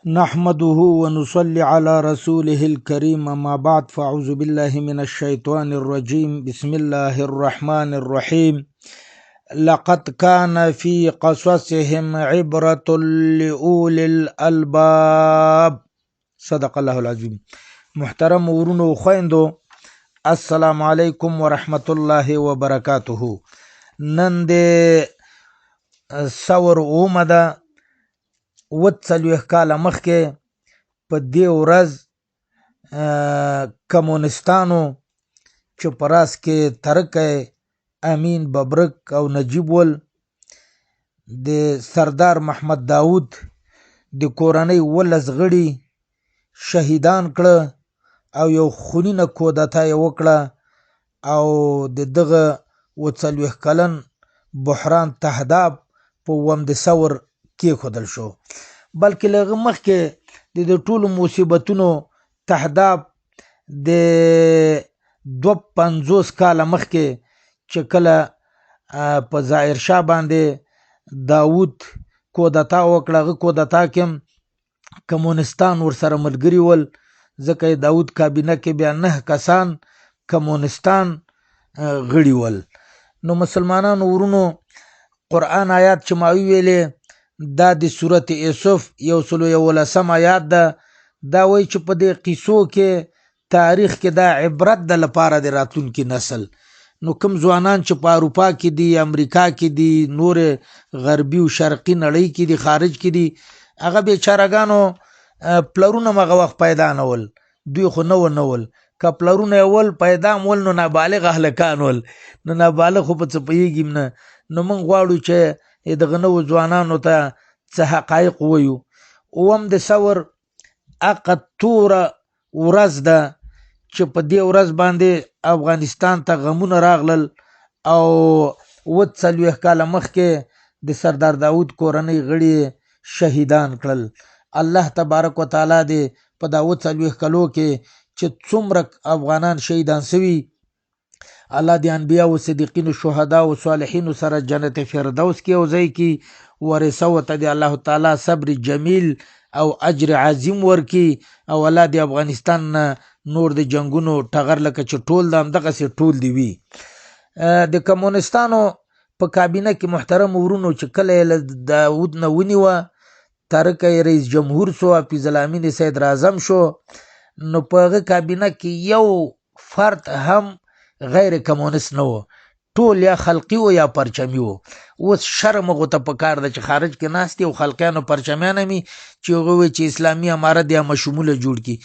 نحمده ونصلي على رسوله الكريم، أما بعد، فأعوذ بالله من الشيطان الرجيم. بسم الله الرحمن الرحيم. لقد كان في قصصهم عبرة لأولي الألباب. صدق الله العظيم. محترم ورونو خويندو، السلام علیکم ورحمت الله وبرکاته. نن د ثور اومه ده، 47 کاله مخکې په دې ورځ کمونستانو چې په راس کې ترکی، امین، ببرک او نجیب ول، د سردار محمد داود د کورنۍ 17 غړي شهیدان کړه او یو خونینه کودتا یې وکړه او د دغه 47 کلن بحران تهداب په اووم د ثور کېښودل شو. بلکې له هغه مخکې د دې ټولو مصیبتونو تهداب د 52 کاله مخکې چې کله په ظاهر شاه باندې داود کودتا وکړه، هغه کودتا کې هم کمونستان ورسره ملګري ول، ځکه یې داود کابینه کې بیا 9 کسان کمونستان غړي ول. نو مسلمانانو ورونو، قرآن آیات چې ما وویلې دا د سورت یوسف 111 آیات ده. دا وایي چې په دې قصو کې تاریخ کې دا عبرت ده لپاره د راتلونکي نسل. نو کوم ځوانان چې په اروپا کې دي، امریکا کې دي، نور غربي او شرقي نړۍ کې دي، خارج کې دي، هغه بیچارهګانو پلرونه هم هغه وخت پیدا نه ول، دوی خو نه ول، که پلرونه یې ول پیدا هم ول نو نابالغ هلکان ول، نو نابالغ خو په څه پوهېږي هم نه. نو موږ غواړو چې دغه نوو ځوانانو ته څه حقایق ووایو. اووم د ثور هغه توره ورځ ده چې په دې ورځ باندې افغانستان ته غمونه راغلل او 47 کاله مخکې د سردار داود کورنۍ غړي شهیدان کړل. الله تبارک وتعالی دې په دا 47 کلو کې چې څومره افغانان شهیدان سوي، الله دې انبیاء او صدیقین او شهدا او صالحینو سره جنت فردوس کې یو ځای کړي، ورثه ورته دې الله تعالی صبر جمیل او اجر عظیم ورکړي، او الله دې افغانستان نه نور د جنګونو ټغر لکه چې ټول ده همدغسې ټول دې وي. د کمونستانو په کابینه کې محترم ورونو چې کله یې له داود نه ونیوه، ترکه یې رئیس جمهور شو، حفیظ الامین یې صدر اعظم شو، نو په هغه کابینه کې یو فرد هم غیر کمونست نه و، ټول یا خلقي و یا پرچمي و. اوس شرم هغو ته پکار ده چې خارج کې ناست دي او خلقیان او پرچمیان هم وي چې هغوی وایي چې اسلامي امارت یا مشموله جوړ کړي.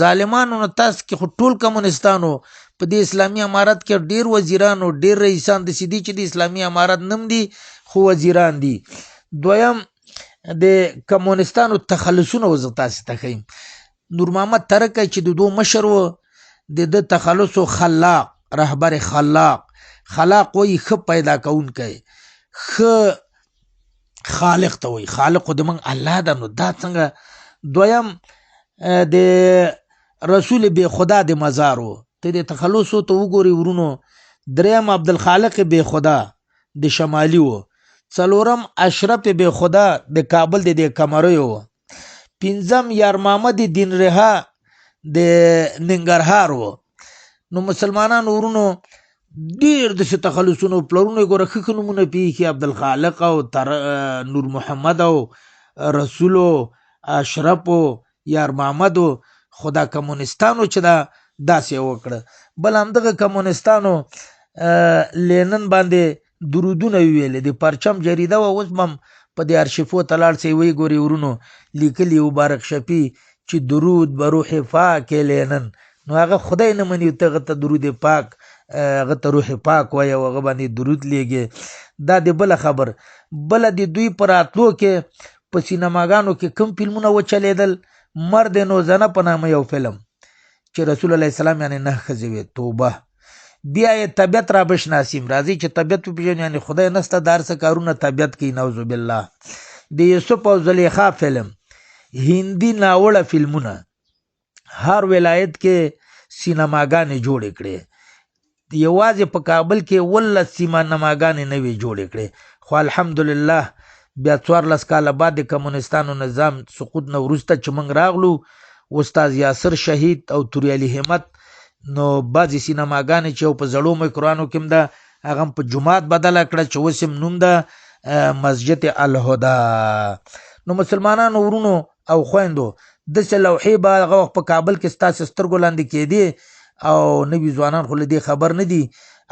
ظالمانو نو تاسو کې خو ټول کمونستان وو، په دې اسلامي امارت کې ډېر وزیران و، ډېر رئیسان داسې دي چې د اسلامي امارت نوم دي خو وزیران دي. دویم د کمونستانو تخلصونه اوس زه تاسې ته ښیم. نور محمد ترکی چې د دوو مشر و، د ده تخلص و خلاق، رهبر خلاق. خلاق وایي ښه پیدا کوونکی، ښه خالق ته وایي، خالق خو د موږ الله ده، نو دا څنګه. دویم د رسول بې خدا د مزار و، ته د تخلص ته وګورې ورونو. دریم عبدالخالق بې خدا د شمالي و. څلورم اشرف بې خدا د کابل د دې کمریو و. پنځم یار محمد دین رها د ننګرهار و. نو مسلمانانو ورونو ډېر داسې تخلصونه پلرونه یې ګوره ښه ښه نومونه پېښي، عبدالخالق او نور محمد او رسول او اشرف او یار محمد و، خو دا کمونستانو چې دا داسې یې وکړه. بل همدغه کمونستانو لینن باندې درودونه وویلې، د پرچم جریده وه، اوس به هم په دې ارشیفو ته لاړ سئ ویې ګورئ ورونو، لیکلي مبارک شفیع چې درود به روح پاک لینن. نو هغه خدای نه مني، ته هغه ته درود پاک، هغه ته روح پاک وایي او هغه باندې درود لیږي. دا د بله خبر. بله د دوی په راتلو کې په سینماګانو کې کوم فلمونه وچلېدل، مرد نوزنه په نامه یو فلم چې رسول علیه السلام یعنې 9 ښځې وې، توبه. بیا یې طبیعت را بشناسیم، راځي چې طبیعت وپېژنو، یعنې خدای نسته د هر څه کارونه طبیعت کوي، نعوذ بالله. د یوسف او زلیخا فلم، هندي ناوړه فلمونه، هر ولایت کې سینماګانې جوړې کړې، یوازې په کابل کې 17 سینماګانې نوې جوړې کړې. خو الحمدلله بیا 14 کاله بعد د کمونستانو نظام سقوط نه وروسته چې موږ راغلو، استاد یاسر شهید او توریالي همت، نو بعضې سینماګانې چې په زړو مکرانو کې هم ده، هغه هم په جومات بدله کړه چې اوس هم نوم ده مسجد الهدا. نو مسلمانانو ورونو او خویندو، داسې لوحې به هغه وخت په کابل کې ستاسې سترګو لاندې کېدې او نوي ځوانان خو له دې خبر نه دي،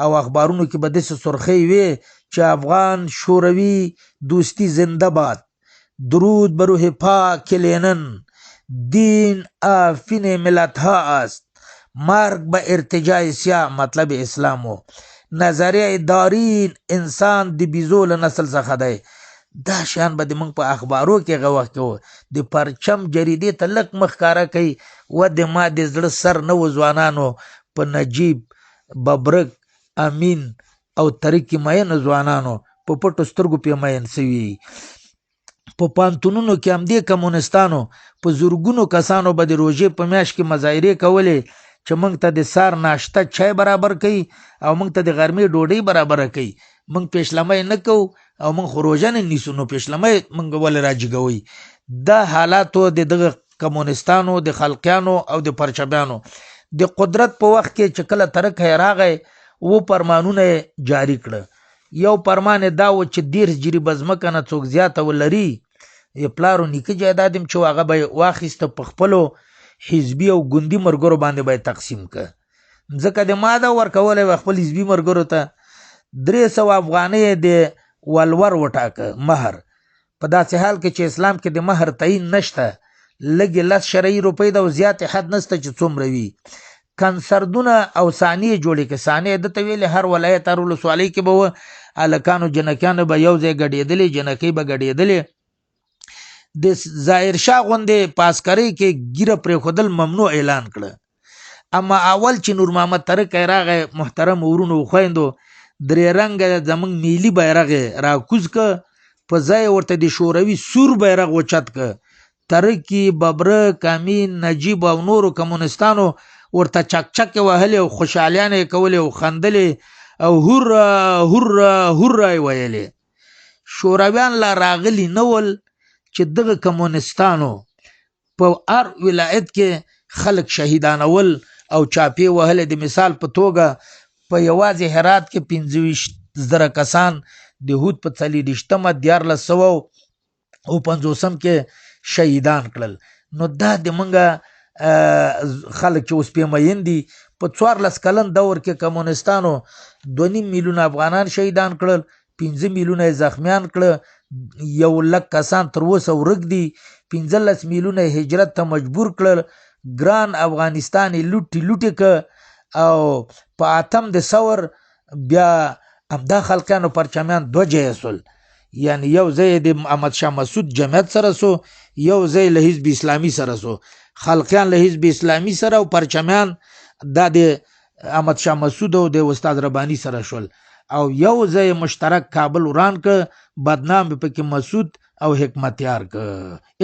او اخبارونو کې به داسې سرخۍ وې چې افغان شوروي دوستی زنده باد، درود به روح پاک لینن، دین آفین ملتها است، مرگ به ارتجاع سیاه، مطلب اسلام و، نظریه دارین انسان د بیزو له نسل څخه دی. دا شیان به د موږ په اخبارو کې هغه وخت کې و. د پرچم جریدې ته لږ مخ ښکاره کوي، و د ما د زړه سر نه و ځوانانو په نجیب، ببرک، امین او ترکي مینو ځوانانو په پټو سترګو پې مین سوي. په پوهنتونونو کې همدې کمونستانو په زرګونو کسانو به د روژې په میاشت کې مظاهرې کولې چې موږ ته د سار ناشته چای برابر کوي او موږ ته د غرمې ډوډۍ برابره کوي، موږ پیشلمۍ نه کوو او موږ خو روژه نه نیسو، نو پیشلمۍ موږ ولې راجګوي؟ دا حالاتو د دغه کمونستانو، د خلقیانو او د پرچمیانو د قدرت په وخت کې چې کله ترک یې راغی، و فرمانونه یې جاري کړه. یو فرمان یې دا و چې 30 جریبه ځمکه نه څوک زیاته ولري، یې پلار و نیکه جایداد هم چې و هغه به یې واخیسته، په خپلو حزبي او ګوندي ملګرو باندې به یې تقسیم کړه. ځکه د ما دا ورکولی وه خپل حزبي ملګرو ته. 300 افغانۍ یې د ولور وټاکه مهر، په داسې حال کې چې اسلام کې د مهر تعین نشته، لږې 10 شرعي روپۍ ده او زیاتې حد نشته چې څومره وي. کنسردونه او ثانیې جوړې کړې. ثانیې ده ته ویلې هر ولایت هر ولسوالۍ کې به وه، هلکانو جنکیانو به یو ځای ګډېدلې، جنکۍ به ګډېدلې. د ظاهر شاه غوندې په عسکرۍ کې ږیره پرېښودل ممنوع اعلان کړه. اما اول چې نور محمد ترکی راغی، محترم ورونو خویندو، درې رنګه زموږ ملي بیرغ یې راکوز که، په ځای ورته د شوروي سور بیرغ اوچت که. ترکی، ببرک، امین، نجیب او نورو کمونستانو ورته چکچکې وهلې او خوشحالیانې یې کولې او خندلې او هورا هورا هورا یې ویلې. شورویان لا راغلي نه ول چې دغه کمونستانو په هر ولایت کې خلک شهیدانول او چاپې وهلې. د مثال په توګه په یوازې هرات کې 25,000 کسان د حوت په 24 1350 کې شهیدان کړل. نو دا د مونږه خلک چې اوس پې مین دي، په 14 کلن دور کې کمونستانو 2.5 میلیونه افغانان شهیدان کړل، 5 میلیونه یې زخمیان کړل، 1 لک کسان تر اوسه ورک دي، 15 میلیونه یې هجرت ته مجبور کړل، ګران افغانستان یې لوټې لوټې کړ. او په اتم د ثور بیا همدا خلقیانو پرچمیان دوه ځایه سول، یعنی یو ځای د احمد شاه مسعود جمعیت سره سو، یو ځای له حزب اسلامي سره سو. خلقیان له حزب اسلامي سره او پرچمیان دا د احمد شاه مسعود او د استاد رباني سره شول. او یو ځای مشترک کابل وران که، بدنام به پکې مسعود او حکمتیار که.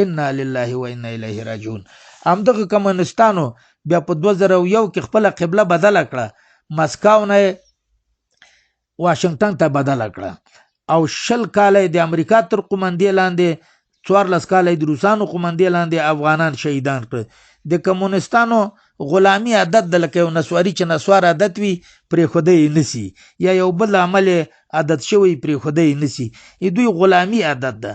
انا لله و انا الیه راجعون. همدغه کمونستانو بیا په 2001 کې خپله قبله بدله کړه، مسکو نه یې واشنګټن ته بدله کړه او 20 کاله یې د امریکا تر قومندې لاندې، 14 کاله یې د روسانو قومندې لاندې افغانان شهیدان کړل. د کمونستانو غلامي عادت ده، لکه یو نسواري چې نسوار عادت وي پرېښودی یې نه سي، یا یو بل عمل یې عادت شوی پرېښودی یې نه سي. دوی غلامي عادت ده،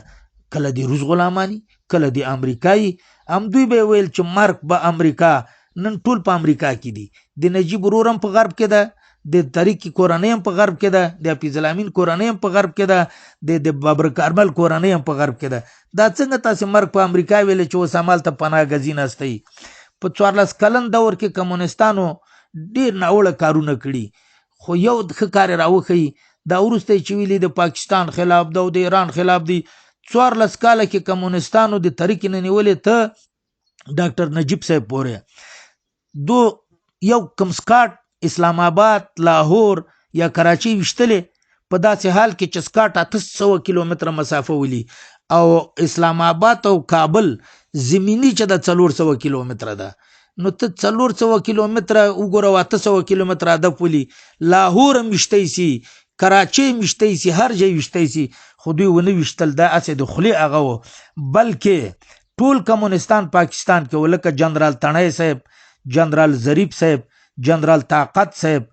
کله د روس غلاماني، کله د امریکایي. هم دوی به ویل چې مرګ به امریکا. نن ټول په امریکا کې دي. د نجیب ورور هم په غرب کې ده، د تریکي کورنۍ هم په غرب کې ده، د حفیظ الامین کورنۍ هم په غرب کې ده، د ببرک کارمل کورنۍ هم په غرب کې ده. دا څنګه تاسې مرګ په امریکا ویلې چې اوس همالته پناه ګزي ناستئ؟ په 14 کلن دور کې کمونستانو ډېر ناوړه کارونه کړي، خو یو ښه کار یې راوښیي. دا وروسته یې چې ویلي د پاکستان خلاف ده او د ایران خلاف دی، 14 کاله کې کمونستانو د تریکي نه نیولې ته ډاکټر نجیب صاحب پورې دو یو کم سکاټ اسلام آباد، لاهور یا کراچۍ ویشتلې، په داسې حال کې چې سکاټ 800 کیلومتره مسافه ولي او اسلام آباد او کابل زمیني چې د 400 کیلومتره ده، نو ته 400 کیلومتره وګوره او 800 کیلومتره هدف ولي، لاهور هم ویشتی سي، کراچۍ ویشتی سي، هر ځای ویشتی سي، خو دوی ونه ویشتل. دا هسې د خولې هغه و، بلکې ټول کمونستان پاکستان کې و، لکه جنرال تڼی صاحب، جنرال ظریف صاحب، جنرال طاقت صاحب،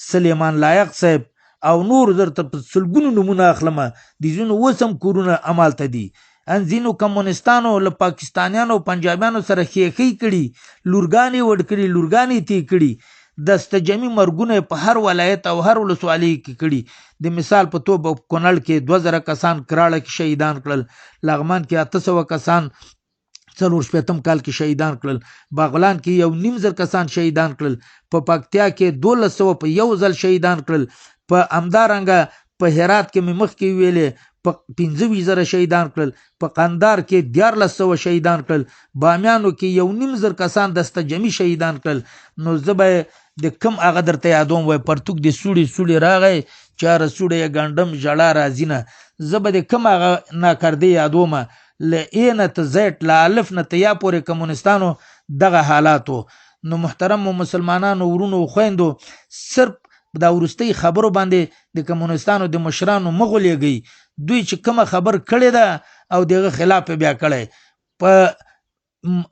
سلیمان لایق صاحب او نور درته په سلګونو نومونه اخلم. د ځینو اوس هم کورونه همالته دي. ان ځینو کمونستانو له پاکستانیانو او پنجابیانو سره ښېښۍ کړي، لورګانې ورکړي، لورګانې تې کړي، دستجمي مرګونه په هر ولایت او هر ولسوالۍ کې کړي. د مثال په توګه کونړ کې 2000 کسان کراړه کې شهیدان کړل، لغمان کې 800 کسان 64 کال کې شهیدان کړل، باغلان کې 1500 کسان شهیدان کړل، په پکتیا کې 1200 په یو ځل شهیدان کړل، په همدارنګه په هرات کې مې مخکې ویلې په 25000 شهیدان کړل، په قندار کې 1300 شهیدان کړل، بامیانو کې 1500 کسان دستجمي شهیدان کړل. نو زه به د کم هغه درته یادوم، وای پرتوک د سوړي سوړي راغی چاره سوړی یې ګنډم ژړا راځي نه. زه به د کم هغه ناکردې یادوم، له ای نه ته زیټ، له الف نه ته یا پورې کمونستانو دغه حالاتو. نو محترمو مسلمانانو ورونو خویندو، صرف دا وروستۍ خبرو باندې د کمونستانو د مشرانو مه غولېږئ. دوی چې کومه خبر کړې ده او د هغه خلاف یې بیا کړی، په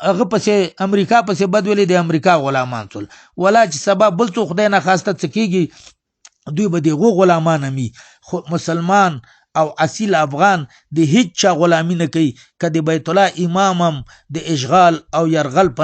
هغه پسې امریکا پسې بد ویلې، د امریکا غلامان سول. ولا چې سبا بل څوک خدای نخواسته څه کېږي، دوی به د هغو غلامان هم وي. خو مسلمان او اصیل افغان د هیڅ چا غلامي نه کوي. که د بیت الله امام هم د اشغال او یرغل په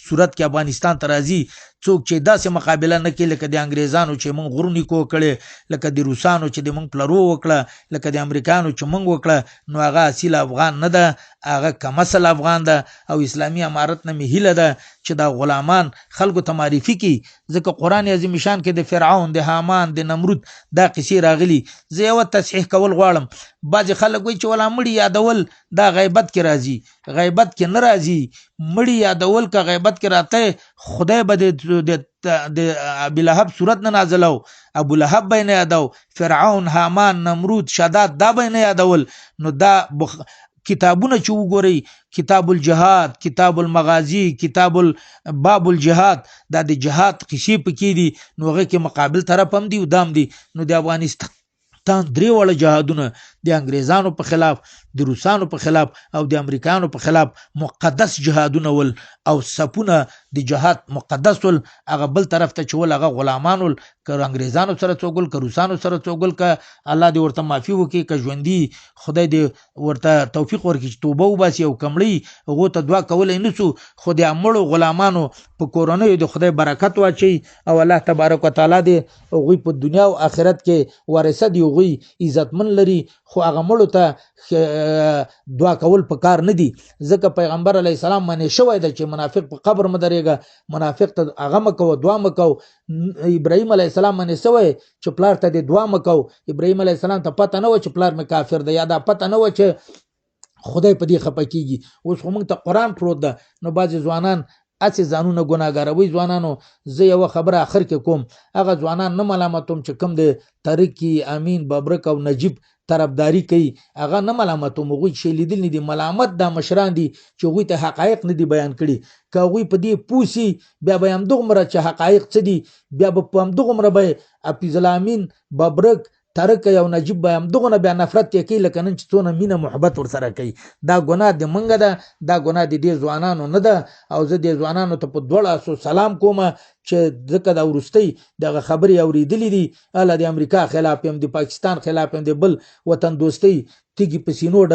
صورت کې افغانستان ته راځي، څوک چې داسې مقابله نه کوي لکه د انګریزانو چې موږ غرونی کو کړې، لکه د روسانو چې د موږ پلرو وکړه، لکه د امریکانو چې موږ وکړه، نو هغه اصیل افغان نه ده، هغه کمسل افغان ده. او اسلامي امارت نه مې هیله ده چې دا غلامان خلکو ته معرفي کړي، ځکه قرآن عظیم شان کې د فرعون، د هامان، د نمرود دا قصې راغلي. زه یوه تصحیح کول غواړم. بعضې خلک وایي چې ولا مړي یادول دا غیبت کې راځي. غیبت کې نه راځي. مړي یادول که غیبت کې راته، خدای به د ابي لهب صورت نه نازلو، ابو لهب به نه یادو، فرعون، هامان، نمرود، شداد دا به نه یادول. نو دا کتابونه چې وګورئ، کتاب الجهاد، کتاب المغازی، کتاب باب الجهاد، دا د جهاد قصې پکې دي. نو هغه کې مقابل طرف هم دي او دام دي. نو د افغانستان درې واړه جهادونه د انګریزانو په خلاف، د روسانو په خلاف او د امریکانو په خلاف مقدس جهادونه ول، او سپونه د جهاد مقدس ول. هغه بل طرف ته چې ول هغه غلامان ول، که انګریزانو سره څوک ول، که روسانو سره څوک ول، که الله دې ورته معافي وکړي، که ژوندي خدای دې ورته توفیق ورکړي چې توبه وباسي او کمړي، هغو ته دعا کولی نه سو. خو د مړو غلامانو په کورنیو د خدای برکت واچوي او الله تبارک وتعالی دې هغوی په دنیا او آخرت کې ورثه دي، هغوی عزتمن لري. خو هغه مړو ته دعا کول پکار نه دي، ځکه پیغمبر علیه السلام منع شوی دی چې منافق په قبر مه درېږه، منافق ته هغه مه کوه، دعا مه کوه. ابراهیم علیه السلام منع شوی چې پلار ته دې دعا مه کوه. ابراهیم علیه السلام ته پته نه وه چې پلار مې کافر دی، یا دا پته نه وه چې خدای په دې خفه کېږي. اوس خو موږ ته قرآن پروت ده. نو بعضې ځوانان هسې ځانونه ګناهګاروي. ځوانانو زه یوه خبره اخر کې کوم، هغه ځوانان نه ملامتوم چې کوم د ترکي، امین، ببرک او نجیب طرفداري کوي، هغه نه ملامتوم، هغوی چې لیدل نه دي. ملامت دا مشران دي چې هغوی ته حقایق نه دي بیان کړي. که هغوی په دې پوه سي، بیا به یې همدغومره چې حقایق څه دي، بیا به په همدغومره به یې حفیظ الامین، ببرک، ترک او نجیب به همدغونه بیا نفرت یې کوي، لکه نن چې څونه مینه محبت ورسره کوي. دا ګناه د منګه ده، دا ګناه د دې ځوانانو نه ده. او زه دې ځوانانو ته په دواړو لاسو سلام کوم چې ځکه دا وروستۍ دغه خبرې اورېدلې دي، هله د امریکا خلاف یم، د پاکستان خلاف یم، د بل وطن دوستۍ تیږې په سینو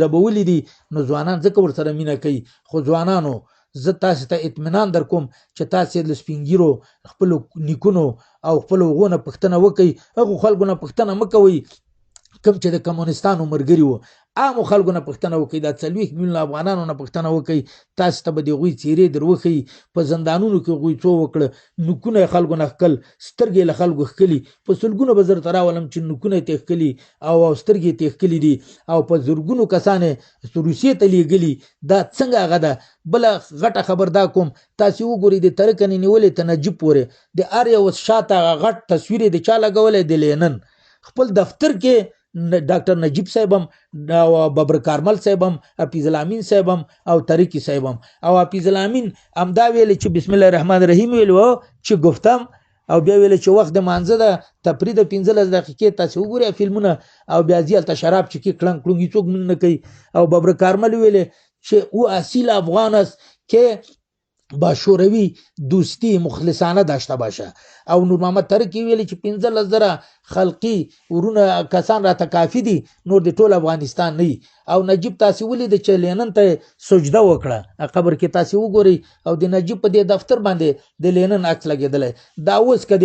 ډبولې دي. نو ځوانان ځکه ورسره مینه کوي. خو ځوانانو زه تاسې ته اطمینان در کوم چې تاسې له سپینږیرو، خپلو نیکونو او خپلو هغو نه پوښتنه وکئ، هغو خلکو نه پوښتنه مه کوئ کوم چې د کمونستانو ملګري وو، عامو خلکو نه پوښتنه وکئ، دا 40 میلیونه افغانانو نه پوښتنه وکئ، تاسې ته به د هغوی څیرې در وښیي. په زندانونو کې هغوی څو وکړه، نوکونه یې خلکو نه ښکل، سترګې یې له خلکو ښکلي، په سلګونو به زه درته راولم چې نوکونه یې ترې ښکلي او سترګې یې ترې ښکلي دي، او په زرګونو کسان یې روسیې ته لېږلي. دا څنګه هغه ده؟ بله غټه خبر دا کوم، تاسې وګورئ د ترکه نه نیولې تر نجیب پورې د هر یو شاته هغه غټ تصویر یې د چا لګولی؟ د لینن. خپل دفتر کې ډاکټر نجیب صاحب هم، او ببر کارمل صاحب هم، حفیظ الامین صاحب هم، او ترکی صاحب هم. او حفیظ الامین همدا ویل چې بسم الله الرحمن الرحیم ویل و چې ګفتم او بیا ویل چې وخت د مانځه ده، تفریح د 15 دقیقې، تاسو وګورئ فلمونه، او بیا ځي هلته شراب چکي کړنګ کړنګ، هیڅوک مونږ نه کوي. او ببرک کارمل ویل چې او اصیل افغان است که با شوروي دوستی مخلصانه داشته باشه. او نور محمد ترکی ویل چې 15,000 خلقي ورونه کسان راته کافي دي، نور د ټول افغانستان نه. او نجیب تاسو ولید چې لینن ته سجده وکړه، قبر کې تاسو وګورئ، او د نجیب په دې دفتر باندې د لینن عکس لګېدلی. دا اوس که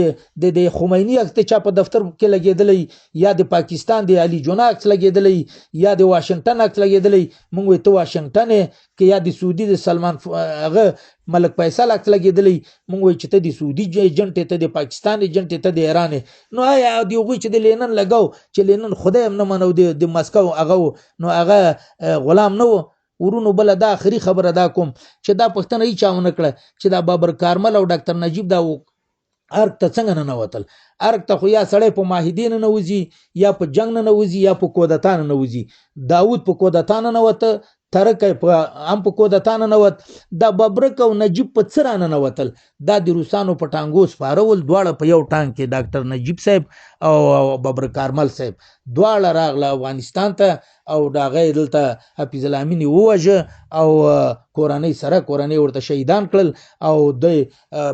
د خمیني عکس د چا په دفتر کې لګېدلی، یا د پاکستان د علي جناح عکس لګېدلی، یا د واشنګټن عکس لګېدلی، مونږ وایو ته واشنګټن یې، که یا د سعودي د سلمان هغه ملک فیصل عکس لګېدلی، مونږ وایو چې ته د سعودي ایجنټ یې، ته د پاکستان ایجنټ یې، ته د ایران یې. نو آیا د هغوی چې د لینن لګاو، چې لینن خدای هم نه منو، د مسکو هغه و، نو هغه غلام نه و. ورونو بله دا آخري خبره دا کوم چې دا پوښتنه هیچا ونه کړه چې دا بابر کارمل او ډاکټر نجیب دا ارګ ته څنګه ننوتل. ارګ ته خو یا سړی په معاهدې ننوځي، یا په جنګ ننوځي، یا په کودتا ننوځي. داود په کودتا ننوته، ترک هم په کودتا ننوت، دا ببرک او نجیب په څه راننوتل؟ دا د روسانو په ټانګو سپاره ول، دواړه په یو ټانک کې، ډاکټر نجیب صاحب او ببرک کارمل صاحب دواړه راغله افغانستان ته، او د هغه یې دلته حفیظ الامین یې ووژه او کورنۍ سره کورنۍ ورته شهیدان کړل، او دی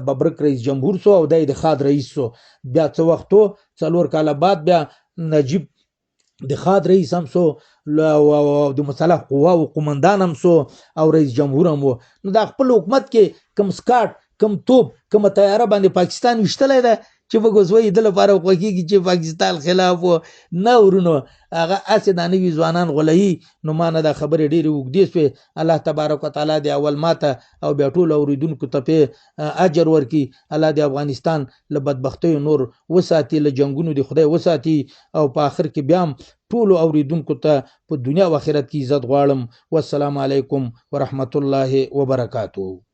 ببرک رئیس جمهور سو او دی د خاد رئیس سو. بیا څه وخت و، 4 کاله بعد بیا نجیب د خاد رئیس هم سو، او د مسلح قواو قومندان هم سو، او رئیس جمهور هم و. نو دا خپل حکومت کې کم سکاټ، کم توپ، کومه طیاره باندې پاکستان ویشتلی ده چې موږ اوس وایو د لپاره خوښېږي چې پاکستان خلاف و. نه ورونو، هغه هسې دا نوي ځوانان غولوي. نو ما نه دا خبرې ډېرې اوږدې سوې. الله تبارک وتعالی دې اول ماته او بیا ټولو اورېدونکو ته پې اجر ورکړي. الله دې افغانستان له بدبختیو نور وساتي، له جنګونو دې خدای وساتي، او په آخر کې بیا هم ټولو اورېدونکو ته په دنیا او آخرت کې عزت غواړم. والسلام علیکم ورحمت الله وبرکاته.